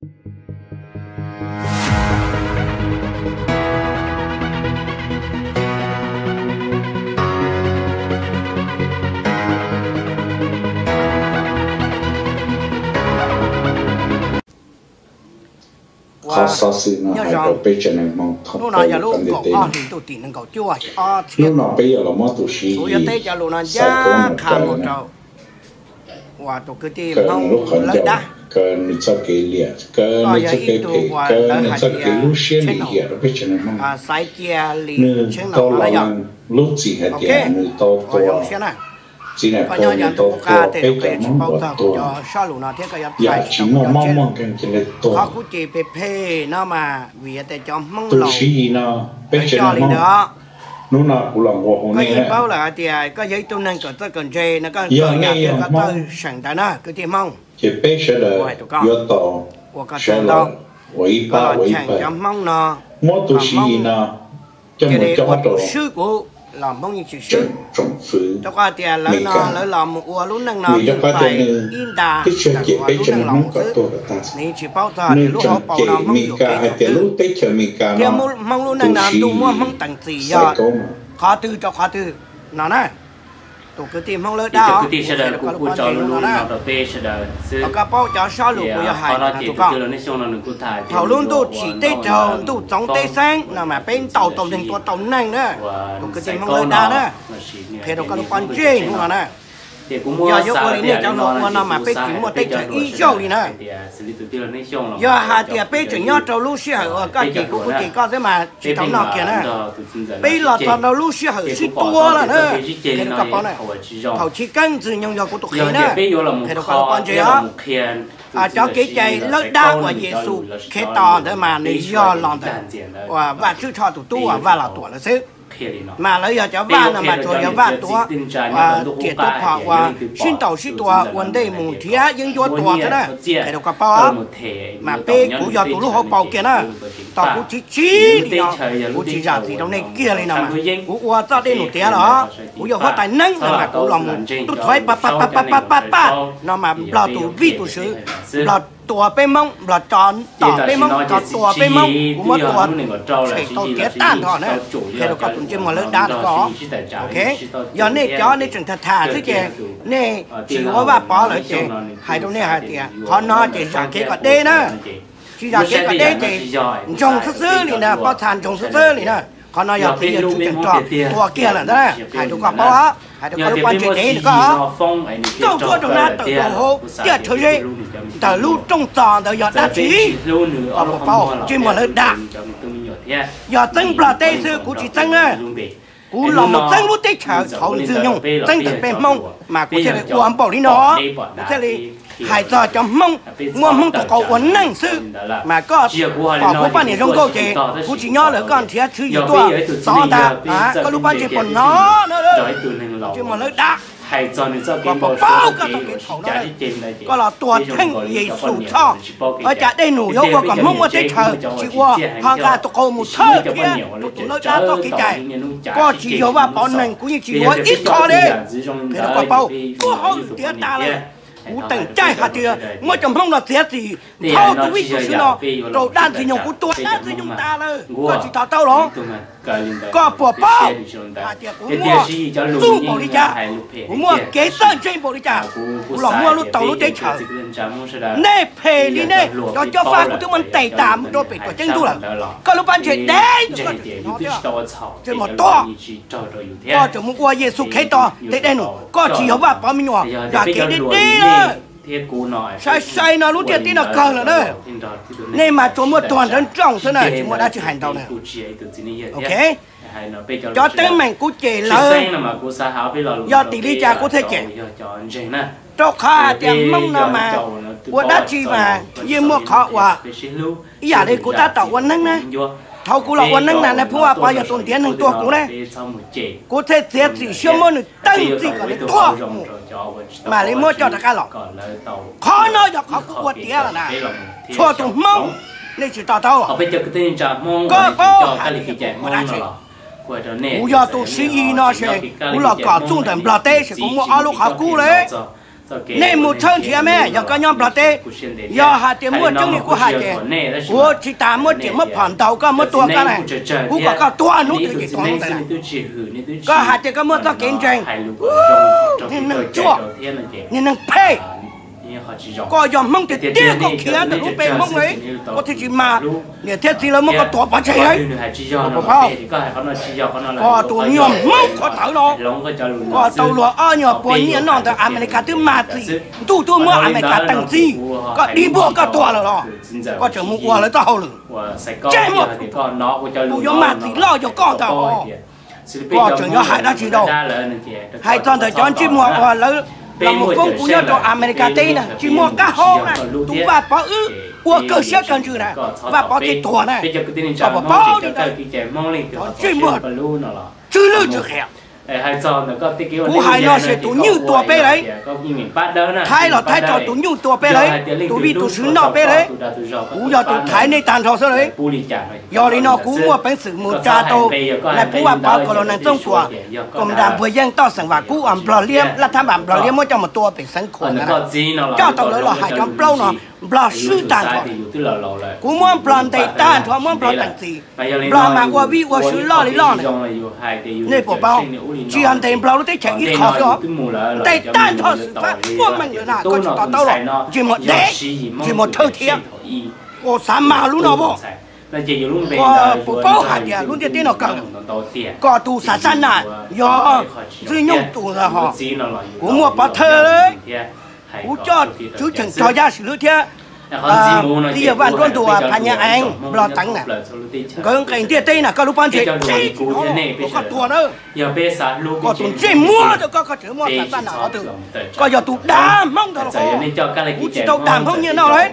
Qhov xov xwm no hais rau peb tsev neeg Hmoob thoob plaws lub qab ntiaj teb no. Hnub no peb yuav los muab tus Siv Yis xaiv kaum mus kaw na, kaw nws lub qhov ncauj, kaw nws txoj kev liam, kaw nws txoj kev phem, kaw nws txoj kev lub siab lim hiam rau peb tsev neeg Hmoob. Nws tau los lees lub txim hais tias nws tau tua txiv nais phoo, nws tau tua peb cov Hmoob uas tuag, yam tsis muaj mob muaj nkeeg cia li tuag. Tus Siv Yis no, peb tsev neeg Hmoob, hnub no kuv los nqua hu nej, yog nej yog Hmoob, ces peb sawv daws yuav tau sawv los ua ib pab ua ib pawg, muab tus Siv Yis no coj mus cob rau tsoom fwv Meskas, vim rau qhov tias nws twb tsis cem peb tsev neeg Hmoob kom tuag kom tag, nws tseem cem Meskas hais tias lub teb chaws Meskas no, tus Siv Yis xaiv kaum mus. Qhov twg rau qhov twg no na, tus kwv tij Hmoob lawv dab, kuv qhia rau koj lub pob ntseg hnub no na, kom koj paub cov sob lus kuv yuav hais no rau koj. Thaum lub ntuj tsim teb raug ntuj txoov teb xeeb no mas peb ntaus tau neeg tua tau neeg na, tus kwv tij Hmoob lawv dab na, qhia rau koj lub pob ntseg hnub no na. Yog yuav ua li nej cov hluas ua no mas peb tsis muaj teb chaws ib zaug li na. Yog hais tias peb tseem nyob rau lub sij hawm uas koj cem kuv kuv cem koj xwb mas tsis tau noj kiag na. Peb los txog rau lub sij hawm sib tua lawm na. Qhia rau koj paub na, thaum chiv keeb Ntxwg Nyoog yog kuv tus qhev na, qhia rau koj lub pob ntseg os. Cov kev cai lawv dab uas Yexus Khetos ntawd mas nws yog los ntawm uas Vaj Tswv Tsho tus tub uas Vaj Los Tuam lawv xwb. Mas lawv yog cov vaj no mas tsuas yog vaj tuav, riam tuav phom uas sib ntaus sib tua ua ntej mus nrhiav yeeb ncuab tua xwb na. Qhia rau koj paub, mas peb kuv yog tus lub hauv paus kiag na, tos kuv txiv txiv li no, kuv tsis zam txim rau nej kiag li no mas kuv ua txoj dej num tiav los kuv yog huab tais neeb no mas kuv los mus tub thuav pab pab pab pab pab pab no mas Nplog tus vij tus swv, Nplog tua peb Hmoob, Nplog tso tom peb Hmoob, tso tua peb Hmoob, kuv muab tua tshem tau tiav tag nrho na. Qhia rau koj tus ntsej muag lawv dab koj, ok, yog nej cov nej tseem tham tham xwb ces nej tsis ua Vaj Pov lawm ces hais rau nej hais tias qhov no ces zam kev kom deb na. Tsis zam kev kom deb ces ntsoog xwb xwb li na, pob txha ntsoog xwb xwb li na. Qhov no yog txiv yog tswv tseem tso tua kiag lawm ntag, hais rau koj paub, hais rau koj lub pob ntseg dev rau koj. Txauj ntsuab nraug nab tawm rau hauv tiaj rhawv zeb, ntawm lub rooj txos ntawd yog dab tsi? Koj puas paub, ntsej muag lawv dab. Yog txeeb Nplog teb xwb kuv tsis txeeb na. Kuv los mus txeeb lub teb chaws thaum Ntxwg Nyoog txeeb ntawm peb Hmoob mas kuv thiaj li ua npaum li no, kuv thiaj li hais txog cov Hmoob, muab Hmoob tus qau ua neej xwb. Mas koj pom kuv poj niam zoo nkauj ces kuv tsis nyob lawm, koj nrhiav tswv yim tuaj txov ntag, koj lub pob ntseg puas hnov na, ntsej muag lawv dab. Koj puas paub koj txoj kev txhaum no, koj los tua theej Yexus Txhoj, ua cas dej num yuav ua kom Hmoob muaj teb chaws tsis ua, ho nqa tus qau mus thawj thiab tus tus lawv dab txoj kev cai. Koj tsis yog Vaj Pov neeg kuv yeej tsis yuav ib qho li. Qhia rau koj paub, kuv hauj lwm tiav tas lawm. Kuv teem caij hais tias muab cov Hmoob no txiav txim, nthau tus vij tus swv no rau dab Ntxwg Nyoog, kuv tua dab Ntxwg Nyoog tas lawm, koj tsis to taub los? Koj puas paub hais tias kuv muaj txuj npaum li cas, kuv muaj kev txawj ntse npaum li cas, kuv los muaj lub tau lub teb chaws? Nej phem li nej cov cob fab kuv twb muab ntes tas mus rau pem tuam ceeb ntuj lawm. Koj lub pob ntseg dev, koj tseem hnov thiab, tseem mus tuag. Koj tseem mus ua Yexus Khetos tej dej num, koj tsis yog Vaj Pov me nyuam, zam kev deb deb na. Sai sai no lub ntiaj teb no kawg lawm na. Nej mas tsuas muaj tuag nrawv nrooj xwb na, tsis muaj dab tsi hais ntau na. Ok, cov teeb meem kuv cem lawv, yog tim li cas kuv thiaj cem? Rau qhov hais tias Hmoob no mas ua dab tsi mas yeej muaj qhov uas ib yam li kuv tab tom ua neeb na. Thaum kuv los ua neeb na, nais phoo Vaj Pov yog tus ntiav neeg tuag kuv na, kuv thiaj txiav txim siab muab nws teej txij kom nws tuag mus, mam li muab coj rov qab los. Qhov no yog qhov kuv ua tiav lawm na. Txhua tus Hmoob, nej tsis to taub los? Koj paub hais tias kuv ua dab tsi? Kuv yog tus Siv Yis no ces kuv los kom txuj ntawm Nplog teb ces kuv muaj ob lub qhov kub lawm. Nej mus tshawb nrhiav me, yog koj nyob Nplog teb, yog hais tias muaj tseeb li kuv hais ces kuv tsis tas muab riam muab phom ntaus koj muab tua koj na. Kuv kom koj tuag hnub twg ces tuag hnub ntawd. Koj hais tias koj muaj txoj kev ntseeg, niag neeg tshuaj, niag neeg phem. Koj yog Hmoob tiag tiag koj khiav ntawm lub npe Hmoob li, koj thiaj tsis mag. Niam thiab txiv lawv muab koj tua pov tseg lawm. Koj tus nyuag Hmoob qhuav tawv no, koj tau luag ob nyuag puas nyiaj noj ntawm Amelikas twb mag txim, ntuj twb muab Amelikas teem txim, koj dig npuag koj tuag lawm los koj tseem mus ua lawv txoj hauj lwm. Ntsej muag, tus yuav mag txim loj yog koj ntag. Koj tseem yuav hais dab tsi rau? Hais txog ntawm cov ntsej muag uas lawv los mus foob kuv nyob rau Amelikas teb na, tsis muaj qab hau na. Tus Vaj Pov wb ua kawg siab kawg ntsws na, Vaj Pov thiaj tuag na. Koj puas paub li ntawd? Cov ntsej muag tsw lwj tsw qhia. Kuv hais no ces tus nywj tua peb lawm, Thaib los Thaib tso tus nywj tua peb lawm, tus vij tus sw noj peb lawm. Kuv yog tus thaiv nej tag nrho xwb lawm. Yog li no kuv muaj peev xwm mus tsa tau nais phoo Vaj Pov kom los nees txooj tuas, kom nram npuag yeej toj xeem Vam Kub uas Nplog liab laj thab npam Nplog liab muab coj mus tua pem xeev Khuam ntawd, coj tau lawv los hais cov plaub no, Nplog swb tag nrho. Kuv muab Nplog ntes tag nrho, muab Nplog teem txim. Nplog mas ua vij ua sw loj li loj na. Nej puas paub, tsis yog ntes Nplog lub teb chaws ib qho xwb os, ntes tag nrho xwm fab quaj meej lawm na. Koj tsis to taub los ntsej muag dev, ntsej muag thawj thiab. Koj xav mag lub no as? Koj puas paub hais tias lub ntiaj teb no kawg, koj tus Xav Xab Nas yog Ntxwg Nyoog tus ntawd hos. Kuv muaj pov thawj, kuv coj Tswv Cheem Rog Yaj Swm Lwb thiab txiv yawg Vaj Nruab Ntuas Phas Nyas Eev Nplog Teev na, nkawd nqes ntiaj teb na, koj lub pob ntseg dev tsis hnov los koj tuag na. Koj tus ntsej muag rau koj, koj tseem muaj Xav Xab Nas qhov twg? Koj yog tus dag Hmoob ntag los? Kuv tsis tau dag Hmoob nyiaj noj lauj.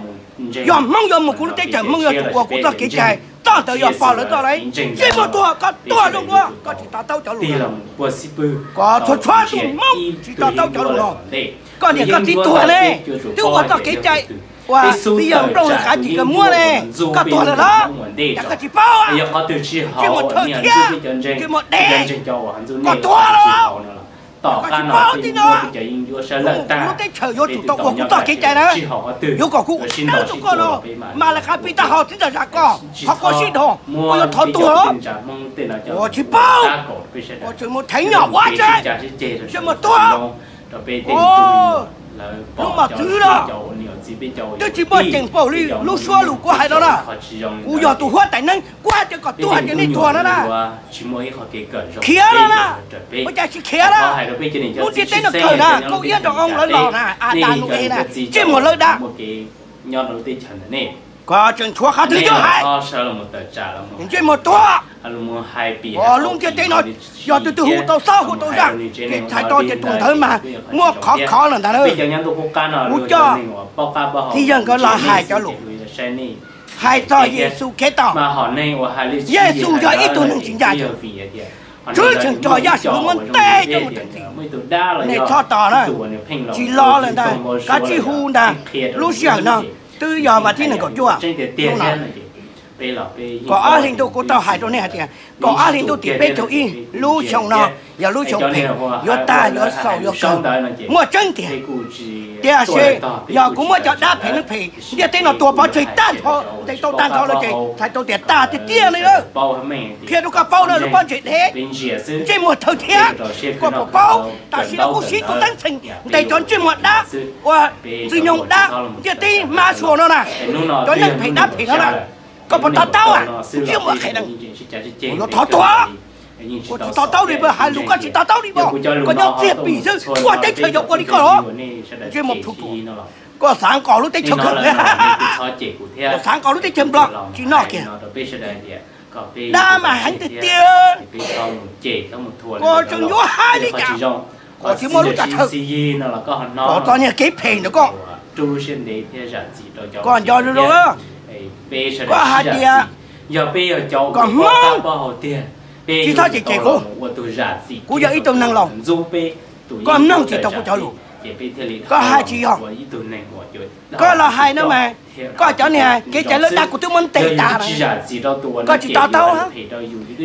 Yog Hmoob yuav mus kuv lub teb chaws, Hmoob yuav tsum ua kuv txoj kev cai, txoj ntawd yog pog lawv txoj lauj. Ntsej muag tuag, koj tuag zoo dua, koj tsis to taub cov lus no. Koj txhua txhua tus Hmoob tsis to taub cov lus no. Koj niam koj txiv tuag ne, twb ua txoj kev cai uas txiv yawg Nplooj Lwm Qav Cim Kawg muab ne, koj tuag lawm los? Cas koj tsis paub? Ntsej muag thawj thiab, ntsej muag dev, koj tuag lawm los? Koj tsis paub tib no. Kuv lub teb chaws yuav tsum tau ua kuv txoj kev cai na. Yuav kom kuv ua dawb rau koj no, mas lawv qab pib taub hau txiv ntxawm zam koj, qhov koj sib dhos, koj yuav thov tuag los? Koj tsis paub, koj tseem mus theev nyom ua tsev, tseem mus tuag. Lub mos txwv no twb tsis muaj ceem npaum li lub suab lus kuv hais no na. Kuv yog tus huab tais neeb, kuv hais tias kom tuag ces nej tuag no na. Khiav no na, ua cas tsis khiav na? Lub ntiaj teb no kawg na, Nkauj Iab Nraug Oo lawv los na, Adas Nus Es na, ntsej muag lawv dab. Koj tseem tshuav qhov twg yuav hais? Ntsej muag tuag. Lub ntiaj teb no yog tus twg hu tau xob hu tau zaj ces txhais tau tias tus ntawd mas muaj qhov khov lawm ntag na. Kuv coj txiv yawg nkawd los hais cov lus, hais txog Yexus Khetos. Yexus yog ib tug neeg tsis ncaj. Tswv Cheem Rog Yaj Swm Lwb muab ntes coj mus teem txim. Nej txhob tos na, tsis los lawm ntag, kav tsij hu ntag. Lub sij hawm no twb yog vas thib nees nkaum cuaj, kaum ob hli ntuj kuv tau hais rau nej hais tias kaum ob hli ntuj tim peb caug ib lub xyoo no yog lub xyoo phem, yuav tag yuav xaus yuav kawg, muaj tseeb tiag. Tiam sis yog kuv muab cov dab phem neeg phem ntiaj teb no tua pov tseg tag nrho, ntes tau tag nrho lawm ces txhais tau tias tag tiag tiag li. Qhia rau koj paub na, lub pob ntseg dev, ntsej muag thawj thiab. Koj puas paub tam sim no kuv siv tus teeb txheem ntes cov ntsej muag dab uas ntxwg nyoog dab ntiaj teb hmab suas no na, cov neeg phem dab phem no na. Koj puas to taub? Kuv siab muaj qhev dees, kuv yuav thov tuag. Kuv tsis to taub li, hais lus koj tsis to taub li as? Koj nyob txiag pim xwb, ua teb chaws yog ua li koj los? Ntsej muag plhu plhu, koj xav nqos lub teb chaws kawg, koj xav nqos lub teb chaws Nplog tsis noj kiag. Dab mas heev tiag tiag. Koj tseem yuav hais li cas? Koj tsis muaj lub tsa thawj, koj txo niag kev phem ntawd koj, koj nco zoo zoo. Koj hais tias kom Hmoob tsis txhob cem cem kuv, kuv yog ib tug neeg laus, koj mloog tsis tau kuv cov lus. Koj hais tsis yog, koj los hais no mas, koj cov niag kev cai lawv dab kuv twb muab ntes tas lawm, koj tsis to taub.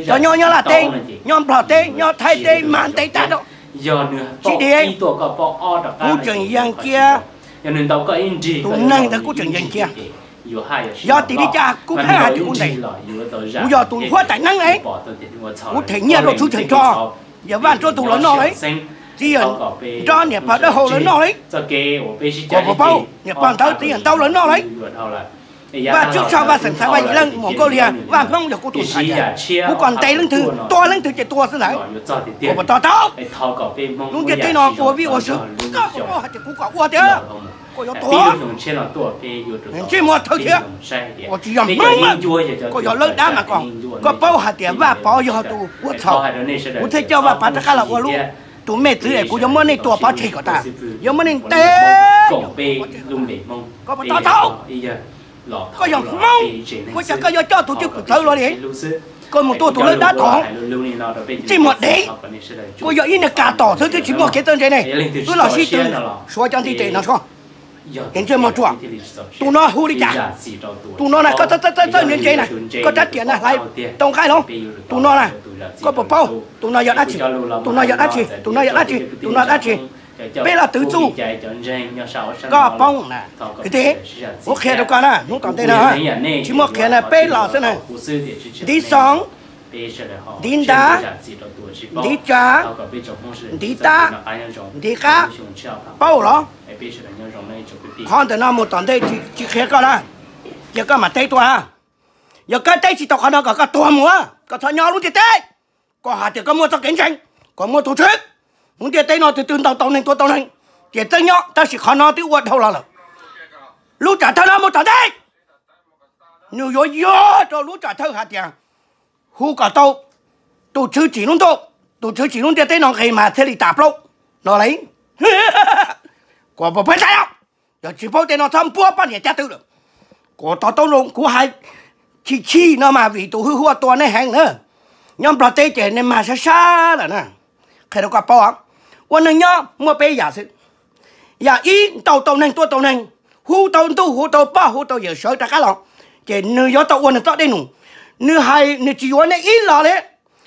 Cov nyob Nyab Laj teb, nyob Nplog teb, nyob Thaib teb mas ntes tag rau, Sib dhia, kuv tseem yees cia, tus neeg ntawd kuv tseem yees cia. Yog tim li cas kuv pheej hais tias kuv ntes, kuv yog tus huab tais neeb ne, kuv them nyiaj rau Tswv Tsheej Rog, yawm Vaj Ntsub Tug lawv noj li, txiv yawm Nrog niam pog Dawb Hau lawv noj li. Kuv puas paub niam pog ntawd txiv yawm Ntaub lawv noj li. Vaj Tswb Tshoj, Vaj Xeem Xaiv, Vaj Yim Leej, Muam Nkauj Liag, Vaj Hmoob yog kuv tus ntxhais, kuv kom ntes leej twg tua leej twg ces tua xwb lawm. Kuv puas to taub? Lub ntiaj teb no ua vij ua sw, koj puas paub hais tias kuv kom ua tiag, koj yuav tuag. Ntsej muag thawj thiab, koj tsis yog Hmoob, koj yog lawv dab mas koj, koj paub hais tias Vaj Pov yog tus ua txhaum, kuv thiaj coj Vaj Pov rov qab los ua lub tus me txwv es kuv yuav muab nej tua pov tseg kom tas, yuav muab nej ntes. Koj puas to taub? Koj yog Hmoob, ua cas koj yuav coj tus cwj pwm txawv los li? Koj mus tua tus lawv dab tod, ntsej muag dev, koj yog ib niag kas tom xwb twb tsis muaj kev txawj ntse ne. Wb los sib tw suav cov ntiv tes no tso. Es ntsej muag ruam, tus no hu li cas? Tus no na koj txawj txawj txawj ntse ntse na, koj rab riam na hlais tau nqaij los. Tus no na, koj puas paub tus no yog dab tsi? Tus no yog dab tsi? Tus no yog dab tsi? Tus no dab tsi? Peb los twv txuj, koj paub na. Kwv tij, kuv qhia rau koj na, hnub tom ntej no tsis muaj qhia na, peb los xwb na. Ntiv xoo, ntiv ntav, ntiv tsa, ntiv tab, ntiv qab, paub los? Qhov ntawm no mus tom ntej tsis qhia koj na, cia koj mam teb tuaj. Yog koj teb tsis tau qhov no kom koj tuag mus, koj txhob nyob lub ntiaj teb. Koj hais tias koj muaj txoj kev ntseeg, koj muaj tus Tswv. Lub ntiaj teb no tus twg ntaus tau neeg tua tau neeg ces txawj nyob, tab sis qhov no twb ua dhau los lawm. Lub tsam thawj no mus tom ntej, nws yuav yog rau lub tsam thawj hais tias hu kom tau tus Tswv tsim lub ntuj, tus Tswv tsim lub ntiaj teb no nqis mas thiaj li tas plaub no li. Koj puas paub tseeb? Yog tsis paub tej no txhob npuab poj niam caj twb lawm. Kuv to taub zoo, kuv hais chim chim no mas vim tus hwj huaj tua nej heev na. Nyob Nplog teb ces nej mag sab sab lawm na. Qhia rau koj paub, ua neeg nyob muaj peb yam xwb. Yam ib, ntaus tau neeg tua tau neeg, hu tau ntuj hu tau poj hu tau yawm sawv rov qab los, ces nws yuav tau ua nws txoj dej num. Nws hais nws tsis yuav nej ib los li,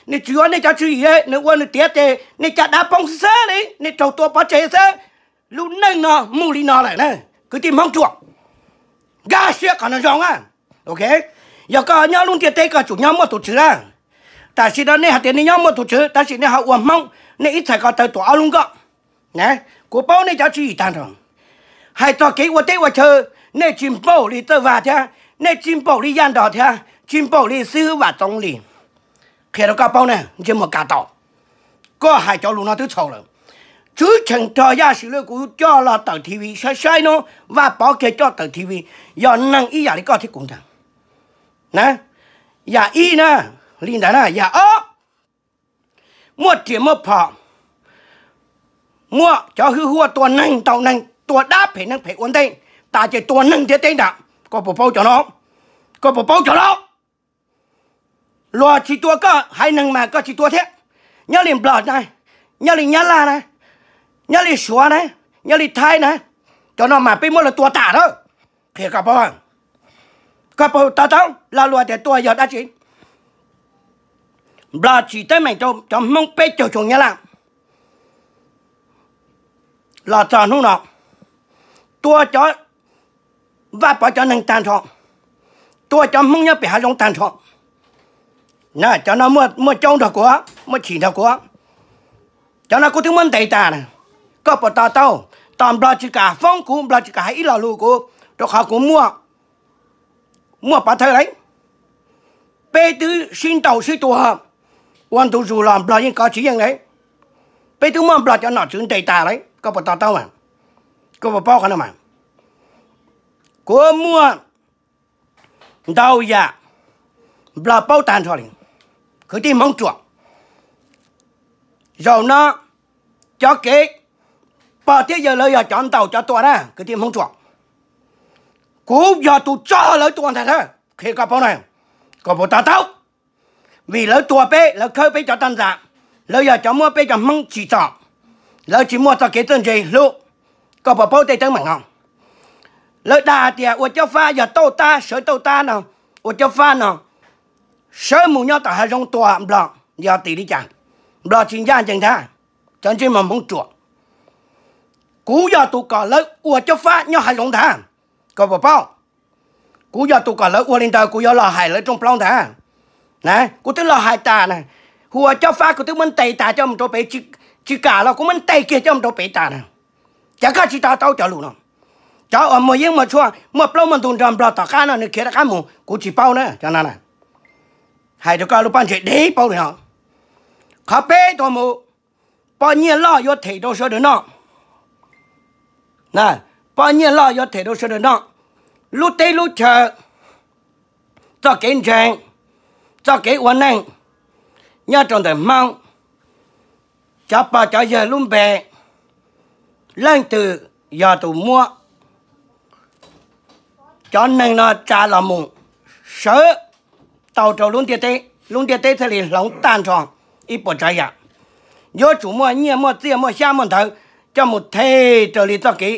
nws tsis yuav nej cov tswv yim, nws ua nws tiav tes nej caj dab poob xwb xwb li, nej raug tua pov tseg xwb. Lub neej no mus li no lawm na, kwv tij Hmoob ruam. Nkag siab qhov no zoo na. Yog koj nyob lub ntiaj teb koj tsum nyob muaj tus Tswv na. Tam sim no nej hais tias nej nyob muaj tus Tswv tab sis nej ho ua Hmoob, nej ib txhais ko taw tuam ob lub nkoj. Kuv paub nej cov tswv yim tag nrho. Hais txog kev ua teb ua chaw, nej tsis npaum li Txawj Vaj thiab, nej tsis npaum li Yaj Nros thiab, tsis npaum li xib hwb Vam Txoov li. Qhia rau koj paub na, ntsej muag kas tom, koj hais cov lus no twb txhaum lawm. Tswv Tsheej Rog Yaj Swm Lwj kuv coj los tawm T V saib saib no, Vaj Pov kiag coj tawm T V, yog neeg ib yam li koj thiab kuv ntag na. Yam ib na, li ntawd na, yam ob, muaj riam muaj phom, muaj cov hwj huaj tua neeg ntaus neeg, tua dab phem neeg phem ua ntej, tas ces tua neeg ntiaj teb nram. Koj puas paub cov no? Koj puas paub cov no? Luag tsis tua koj haiv neeg mas koj tsis tua thiab. Nyob li Nplog na, nyob li Nyab Laj na, nyob li Suav na, nyob li Thaib na, cov no mas peb muab lawv tua tas lawm. Qhia koj paub, koj puas to taub lo lus tias tua yog dab tsi? Nplog tsim teeb meem rau cov Hmoob peb caug xyoo Nyab Laj los txog hnub no, tua cov Vaj Pov cov neeg tag nrho, tua cov Hmoob nyob pem hav zoov tag nrho. Cov no muaj caub nrog kuv, muaj chim nrog kuv. Cov no kuv twb muab ntes tas. Koj puas to taub, tos Nplog tsis kam foob kuv, Nplog tsis kam hais ib lo lus kuv, rau qhov kuv muaj pov thawj lawm. Peb twb sib ntaus sib tua ua ntu zus los Nplog yeej kov tsis yeej lawm. Peb twb muab Nplog cov nom tswv ntes tas lawm, koj puas to taub mas? Koj puas paub qhov no mas? Kuv muaj ntau yam Nplog paub tag nrho li, kwv tij Hmoob ruam. Zaum no cov kev pog thiab yawg lawv yog cov ntaus cov tua na, kwv tij Hmoob ruam. Kuv yog tus tso lawv tua ntag na, qhia koj paub na, koj puas to taub? Vim lawv tua peb, lawv khawb peb cov tag ntxas, lawv yog cov muab peb cov Hmoob tsim txom, lawv tsis muaj txoj kev txawj ntse hlub. Koj puas paub tej teeb meem no? Lawv dag tias ua Cob Fab yog tauj tab, sawv tauj tab no, ua Cob Fab no, sawv mus nyob tom hav zoov tua Nplog, yog tim li cas? Nplog tsis ncaj ncees ntag. Cov ntsej muag Hmoob ruam, kuv yog tus kom lawv ua cob fab nyob hav zoov ntag, koj puas paub? Kuv yog tus kom lawv ua li ntawd, kuv yuav los hais lawv rooj plaub ntag. Na, kuv twb los hais tas na, hu ua cob fab kuv twb muab ntes tas coj mus rau pem, tsis kam los kuv muab ntes kiag coj mus rau pem tas na. Cas koj tsis to taub cov lus no? Cov uas muag yeeb muag tshuaj muaj plaub muaj ntug nrog Nplog tom qab no nws khiav rov qab mus kuv tsis paub na, cov no na. Hais rau koj lub pob ntseg dev paub li no. Qhov peb tuaj mus, poj nyiaj loj yuav them rau sawv daws noj. Poj nyiaj loj yuav them rau sawv daws noj. Lub teb lub chaw, txoj kev ntseeg, txoj kev ua neej nyob rau ntawm Hmoob, cov pog cov yawg lub npe, leej twg yog tus muab cov neeg no tsa los mus sawv tau rau lub ntiaj teb, lub ntiaj teb thiaj li hloov tag nrho ib puas tsav yam. Yuav tsum muaj nyiaj muaj txiaj muaj xyab muaj ntawv coj mus them raws li txoj kev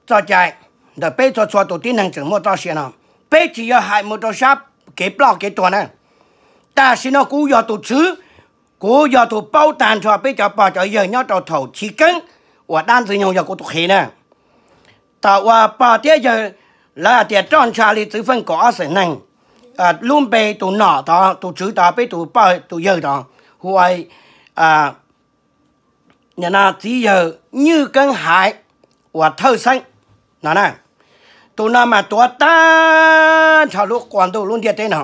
txoj cai ntawm peb txhua txhua tus tib neeg tseem muaj txoj sia no. Peb tsis yog hais mus rau sab kev ploj kev tuag na. Tam sim no kuv yog tus tswv, kuv yog tus paub tag nrho peb cov pog cov yawg nyob rau thaum chiv keeb uas dab Ntxwg Nyoog yog kuv tus qhev na. Thaum uas pog thiab yawg lawv hais tias roj ntsha li txwv feej kaum ob xeem neeg, lub npe tus nom tod, tus tswv tod, peb tus pog tus yawg tod hu ua txiv yawg Nywj Keeb Haiv uas thawj xeeb no na. Tus no mas tuav tag nrho lub qua ntuj lub ntiaj teb no.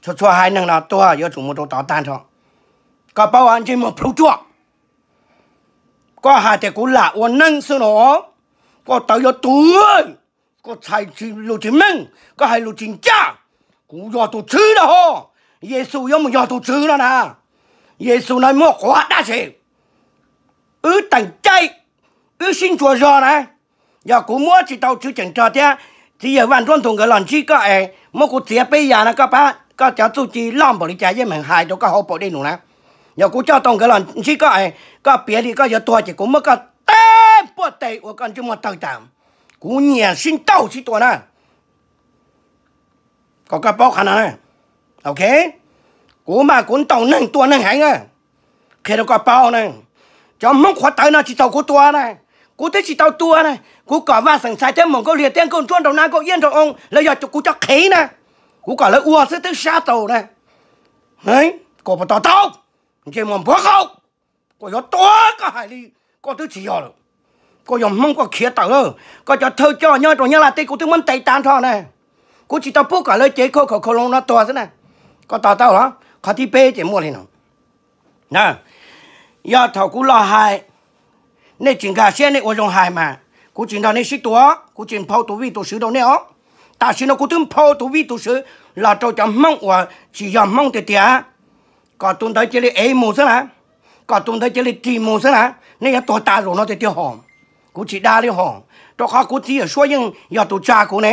Txhua txhua haiv neeg no tuag yuav tsum mus rau tod tag nrho. Koj paub ntsej muag plhu ruam, koj hais tias kuv lam ua neej xwb no, koj tawv yuav tuag, koj txhais lus tsis meej, koj hais lus tsis ncaj. Kuv yog tus tswv no ho, Yexus yuav mus yog tus tswv no na. Yexus no muaj quav dab tsi? Wb teem caij, wb sib ntsuas zog na. Yog kuv muab tsis tau tswv ceem rog thiab txiv yawg Vaj Nruab Ntug nkawd los ntsib koj es muab kuv txiav peb yam no, koj pab, koj cov txuj ci loj npaum li cas yeej meem hais rau koj hauv paus dej num na. Yog kuv coj tau nkawd los ntsib koj es koj piav li koj yuav tuag ces kuv muab koj teb puaj tes ua koj ntsej muag tawg tas. Kuv nyiam sib ntaus sib tua na. Kom koj paub qhov no, ok? Kuv mas kuv ntaus neeg tua neeg heev na. Qhia rau koj paub na, cov Hmoob qhuav tawv no tsis txaus kuv tua na. Kuv twb tsis tau tua na. Kuv kom Vaj Xeem Xais thiab Muas Nkauj Liag thiab Nkauj Ntsuab nraug nab Nkauj Iab nraug oo, lawv yog kuv cov qhev na. Kuv kom lawv ua xwb twb sab tau na. Koj puas to taub? Ntsej muag npuav qaub, koj yuav tua koj hais li, koj twb tsis yog lawm. Koj yog Hmoob koj khiav tawm lawm. Koj cov thawj coj nyob rau Nyab Laj teb kuv twb muab ntes tag nrho na. Kuv tsis tau pub kom lawv cev khauj khaum khau loo no tuag xwb na. Koj to taub los? Qhov thib peb ces muaj li no. Yog thaum kuv los hais, nej tsis nkag siab nej ua zoo hais mas kuv tsis nrog nej sib tua, kuv tsis nphau tus vij tus swv rau nej os. Tam sim no kuv twb nphau tus vij tus swv los rau cov Hmoob uas tsis yog Hmoob tiag tiag, kom tus ntawd cia li ev mus xwb na, kom tus ntawd cia li ris mus xwb na. Nej yuav tuag tas zaum no tiag tiag hos. Kuv tsis dab li hos, rau qhov kuv txiv yawm suab yeej yog tus tsa kuv ne.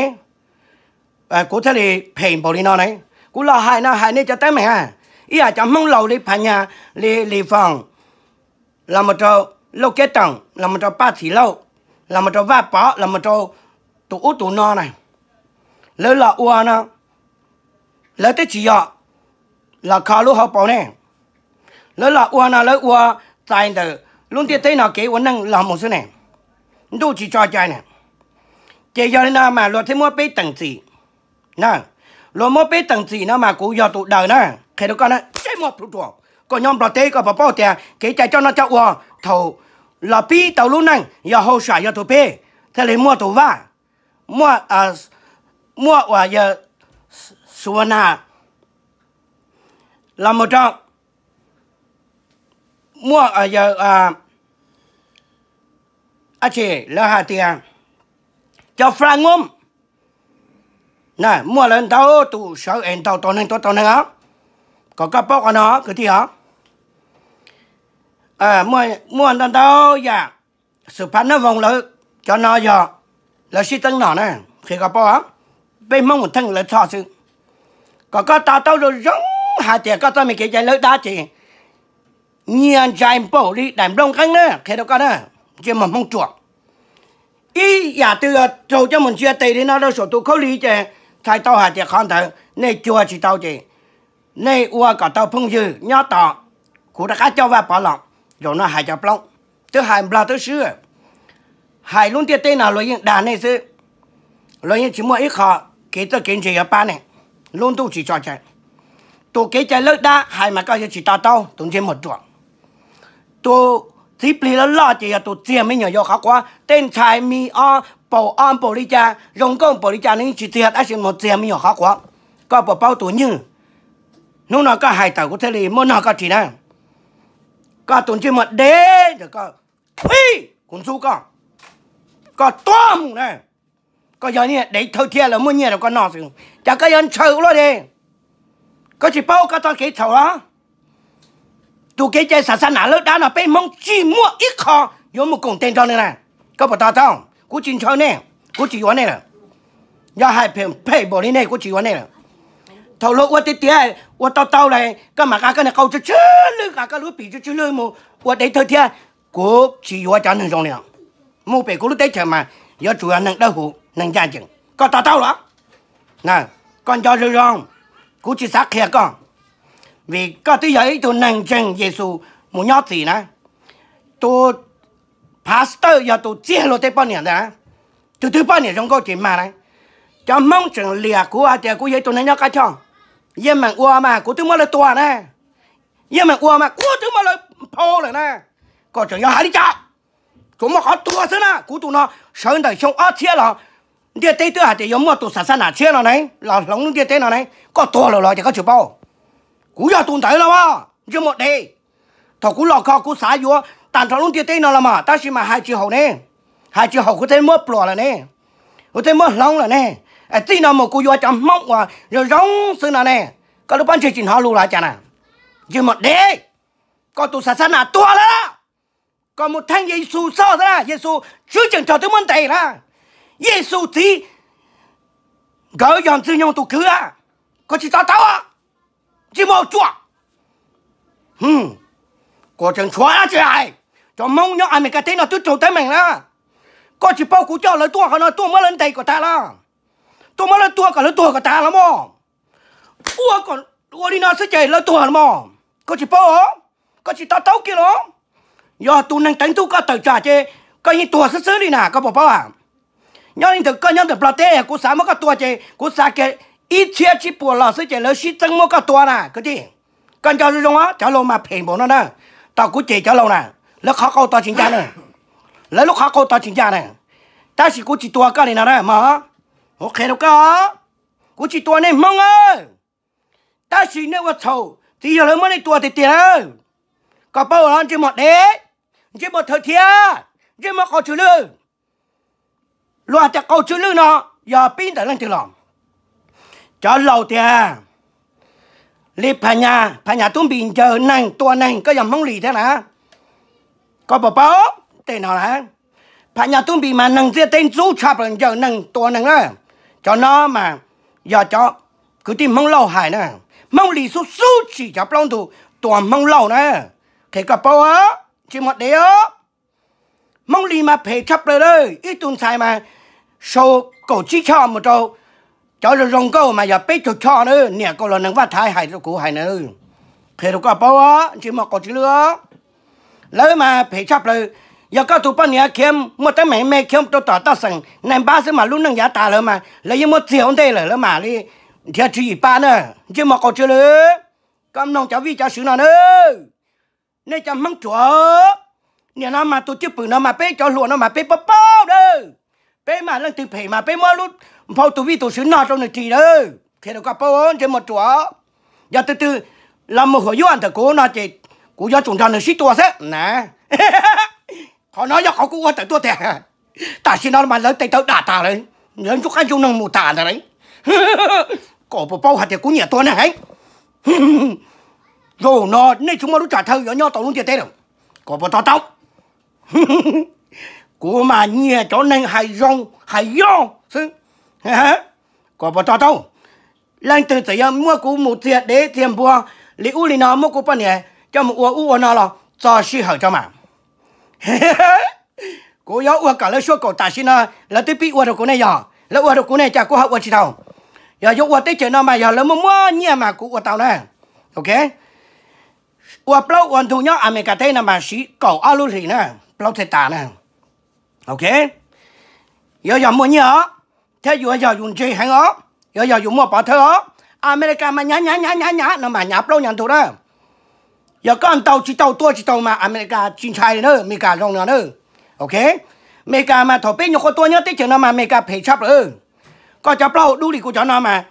Kuv thiaj li phem npaum li no ne. Kuv los hais no hais nej cov teeb meem, ib yam cov Hmoob laus li Phas Nyas, li Lis Foos, los mus rau Lauj Kiab Toom, los mus rau Paj Txhim Lauj, los mus rau Vaj Pov, los mus rau tus ub tus no na, lawv los ua no, lawv twb tsis yog los kho lub hauv paus ne. Lawv los ua no lawv ua txais ntawm lub ntiaj teb no kev ua neej los mus xwb ne. Ntuj tsis tso cai na. Ces yog li no mas luag thiaj muab peb teem txim. Luag muab peb teem txim no mas kuv yog tus daws na, qhia rau koj na, ntsej muag plhu ruam. Koj nyob Nplog teb koj puas paub tias kev cai coj noj coj ua thaum los pib tau lub neej yog hauj sam yog tus peb, thiaj li muaj tus vaj, muaj, muaj uas yawg Xus Vas Nas, los mus rau muaj yawg, lawv hais tias cov Fla Ngoob, muaj lawv ntau tus sawv es ntaus tau neeg tua tau neeg os. Kom koj paub qhov no kwv tij os. Muaj ntau ntau yam, Xwm Phaj Nab Voos lawv, cov no yog lawv sib txeeb nom na, qhia koj paub. Peb Hmoob mus theej lawv txhoj xwb. Kom koj to taub zoo zoo hais tias koj txoj me kev cai lawv dab tsi, nyias ntsais npaum li daim nplooj nqeeb na, qhia rau koj na, ntsej muag Hmoob ruam. Ib yam twg yog raug coj mus ntsia tes li no rau saum tus khaub lig ces txhais tau hais tias qhov ntawd nej cuag tsis tau ces nej ua kom tau phooj ywg nyob tos kuv rov qab coj Vaj Pov los. Zaum no hais cov plaub, twb hais nplog twb swb, hais lub ntiaj teb no luag yeej dag nej xwb, luag yeej tsis muaj ib qho kev txawj kev ntse yuav pab nej, lub ntuj tsis tso tseg. Tus kev cai lawb dab hais mas koj yuav tsis to taub, tus ntsej muag ruam. Tus txiv plig loj loj ces yog tus txiag me nyuam yaus qhov quav, tej ntxhais mi ob paus ob npaum li cas, zoo nkauj npaum li cas nws yeej tsis txiag, tab sis mus txiag me nyuam qhov quav. Koj puas paub tus nywj? Hnub no koj hais tawm kuv thiaj li muab nog koj ris na. Koj tus ntsej muag dev ntawm koj, thib kuv ntxub koj, koj tuag mus na. Koj yog niag dev thawj thiab lawv muaj nyiaj rau koj noj xwb, cas koj yuav ntshaw ua luaj li? Koj tsis paub koj txoj kev txhaum los? Tus kev cai xav xav nam lawb dab no peb Hmoob tsis muaj ib qho yuav mus koom tes nrog nws na. Koj puas to taub? Kuv tsis ntshaw nej, kuv tsis yuav nej lawm. Yog hais phem phem npaum li nej kuv tsis yuav nej lawm. Thaum luag ua tiag tiag, ua tau tau lawm koj mam nqa koj niag qau tsw tsw lwj, nqa koj lub pim tsw tsw lwj mus ua dev thawj thiab. Kuv tsis yuav cov neeg zoo li no mus pem kuv lub teb chaws mas yuav tsum yog neeg dawb huv neeg ncaj ncees. Koj to taub los? Koj nco zoo zoo, kuv tsis xav qhia koj, vim koj twb yog ib tug neeg ntseeg Yexus mus nyob txim na. Tus pastor yog tus txiag luag tej poj niam ntawd, tus twg poj niam zoo nkauj ces mag na. Cov Hmoob tseem liam kuv hais tias kuv yog ib tug neeg nyob qab choj. Yeej meem ua mas kuv twb muab lawv tua na. Yeej meem ua mas kuv twb muab lawv phau lawm na. Koj tseem yog hais li cas? Tsuas muaj qhov tuag xwb na. Kuv tus no sawv ntawm xyoo ob txhiab los ntiaj teb twb hais tias yuav muaj tus xav xav nam tshiab no ne los hloov lub ntiaj teb no ne. Koj tuag lawm los ces koj tsis paub? Kuv yog tus ntawd los mas ntsej muag dev. Thaum kuv los kho kuv xav yuav tag nrho lub ntiaj teb no los mas tab sis mas hais tsis haum ne. Hais tsis haum kuv thiaj muab pluas lawm ne, kuv thiaj muab hloov lawm ne. Txij no mus kuv yuav cov Hmoob uas zoo zoo xwb no ne. Koj lub pob ntseg tsis hnov lus los cas na? Ntsej muag dev, koj tus xav xav nam tuag lawm. Koj mus theej Yexus xwb na, Yexus tswv tseem rog twb muab ntes na. Yexus txiv nkawd yog Ntxwg Nyoog tus kwv a. Koj tsis to taub, ntsej muag tsuas. Kuv tseem tshuav dab tsi hais, cov Hmoob nyob Amelikas teb no twb raug teeb meem na. Koj tsis paub kuv coj lawv tuaj qhov no tuaj muab lawv ntes kom tas los? Tuaj muab lawv tua kom lawv tuag kom tas los mas. Ua kom ua li no xwb ces lawv tuag los mas. Koj tsis paub, koj tsis to taub kiag los? Yog tus neeg teev ntuj koj tawm tsam ces koj yeej tuag xwb xwb li na, koj puas paub a? Nyob li ntawm koj nyob ntawm Nplog teb, kuv xav muab koj tua ces kuv xav kiag ib txhiab tsib puas los xwb ces lawv sib txeeb muab koj tua na kwv tij. Koj nco zoo zoo, cov laus mas phem npaum no na. Thaum kuv cem cov laus na, lawv qhov qau tos tsis ncaj na, lawv lub qhov qau tos tsis ncaj na. Tab sis kuv tsis tua koj li no na mog, kuv qhia rau koj, kuv tsis tua nej Hmoob. Tab sis nej ua txhaum, txiv yawg lawv muab nej tua tiag tiag lawm. Koj paub los? Ntsej muag dev, ntsej muag thawj thiab, ntsej muag qau tsw lwj. Luag hais tias qau tsw lwj no yog pib ntawm leej twg los? Cov laus tias li Phas Nyas, Phas Nyas Tub Npis ncaws neeg tua neeg, koj yog Hmoob Lis thiab na. Koj puas paub tej no na? Phas Nyas Tub Npis mas neeg ntiaj teb ntxub tshaj plaws ncaws neeg tua neeg na. Cov no mas yog cov kwv tij Hmoob Lauj hais na. Hmoob Lis xub xub tsim cov plaub ntug tua Hmoob Lauj na. Qhia koj paub, ntsej muag dev. Hmoob Lis mas phem tshaj plaws lawm, ib tug ntxhais mas sau kaum tsib choj mus rau cov zoo zoo nkauj mas yog peb caug choj na, niam koj los neeg Vaj Thaiv hais rau kuv hais na. Qhia rau koj paub, ntsej muag qau tsw lwj. Lawv mas phem tshaj plaws. Yog koj tus poj niam khiav muaj teeb meem me khiav rau tom toj xeem naj npab xwb mas lub neej yav tas lawm mas lawv yeej muab txiag ua ntej lawm, lawv mam li nrhiav tswv yim pab na. Ntsej muag qau tsw lwj. Koj mloog cov vij cov sw no na. Nej cov Hmoob ruam, nim no mas tus cwj pwm no mas peb cov hluas no mas peb paub paub dawb. Peb mas leej twg phem mas peb muab lub nphau tus vij tus sw no rau nws ris dawb. Qhia rau koj paub, ntsej muag ruam. Yog tus twg los mus huam yuaj ntawm kuv no ces kuv yuav tsum nrog nws sib tua xwb na. Qhov no yog qhov kuv ua tawm tuaj tiag. Tam sim no mas lawv tes taw dam tas lawm, lawv ntsuj qab ntsuj noog mus tas ntawd lawm. Koj puas paub hais tias kuv nyiam tua neeg heev? Zaum no nej tsis muaj lub tsam thawj yuav nyob tau lub ntiaj teb lawm. Koj puas to taub? Kuv mas nyiam cov neeg hais zoo hais yog xwb. Koj puas to taub? Leej twg txawm yuav muab kuv mus txiag dev txiag npua li ub li no, muab kuv poj niam coj mus ua ub ua no los txog sij hawm tso mas. Kuv yuav ua kom lawv suab kaum tam sim no, lawv twb pib ua rau kuv ne, yog lawv ua rau kuv ne cas kuv ho ua tsis tau? Yog yuav ua teb chaws no mas yog lawv muaj muaj nyiaj mas kuv ua tau na. Ok, ua plaub ua ntug nyob Amelikas teb no mas siv kaum ob lub hlis na, plaub txhiab tas na. Ok, yuav yog muaj nyiaj os, thiab yuav yog yus ntse heev os, yuav yog yus muaj pov thawj os. Amelikas mas nyav nyav nyav nyav nyav no mas nyav plaub nyav ntug na. Yog koj ntaus tsis tau tua tsis tau mas Amelikas tsis ntshai li na, Amelikas zoo no na. Ok, Amelikas mas thaum peb nyuam qhuav tuaj nyob teb chaws no mas Amelikas phem tshaj plaws. Koj cov plaub hau dub li kuv cov no mas,